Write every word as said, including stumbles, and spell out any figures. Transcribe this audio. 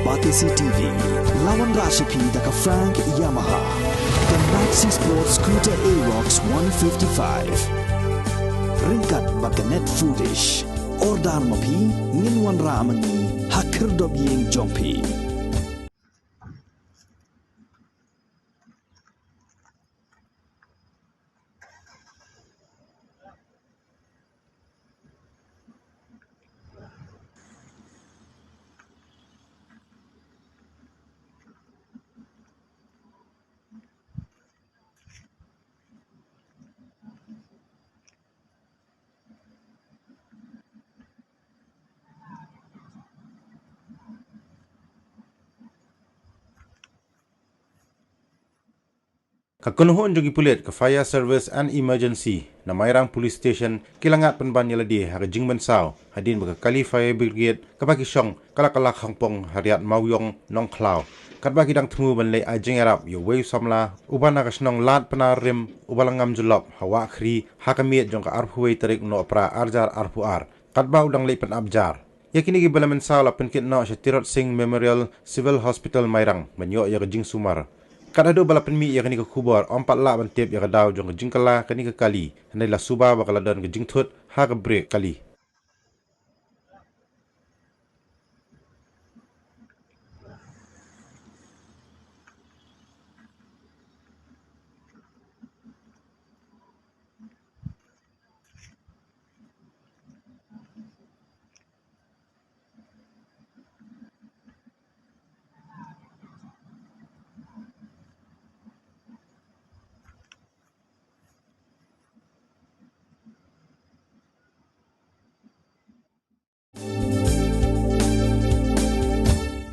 Batesi T V, la wanrah sha phi da ka Frank Yamaha, ka Maxi Sport Scooter Aerox one fifty-five. Ryngkat bad ka Net Foodish. Order ma phi, ngin wanrah ma ngi ha khyrdop ïing jong phi. Ka kynhun jong ki pulit ka Fire Service and Emergency na Mairang Police Station ki la ngat pynban ïa lade ha ka jingmynsaw hadien ba ka kali Fire Brigade kaba ki shong ka la kylla khongpong ha Riat Mawiong Nongkhlaw. Katba ki dang thmu ban leit ai jingïarap ïa uwei u samla uba na ka shnong Lad Pnar Rim uba la ngam jyllop ha Wahkhri ha ka miet jong ka arphew wei tarik u Nohprah arhajar arphew ar. Katba u dang leit pynap jar. Ïa kine kiba la mynsaw la pynkit noh sha Tirot Sing Memorial Civil Hospital Mairang ban ïoh ïa ka jingsumar. Kat haduh ba la pynmih ïa kane ka khubor ym pat lah ban tip ïa ka daw jong ka jingkylla kane ka kali, hynrei la suba ba ka la don ka jingthut ha ka brake kali.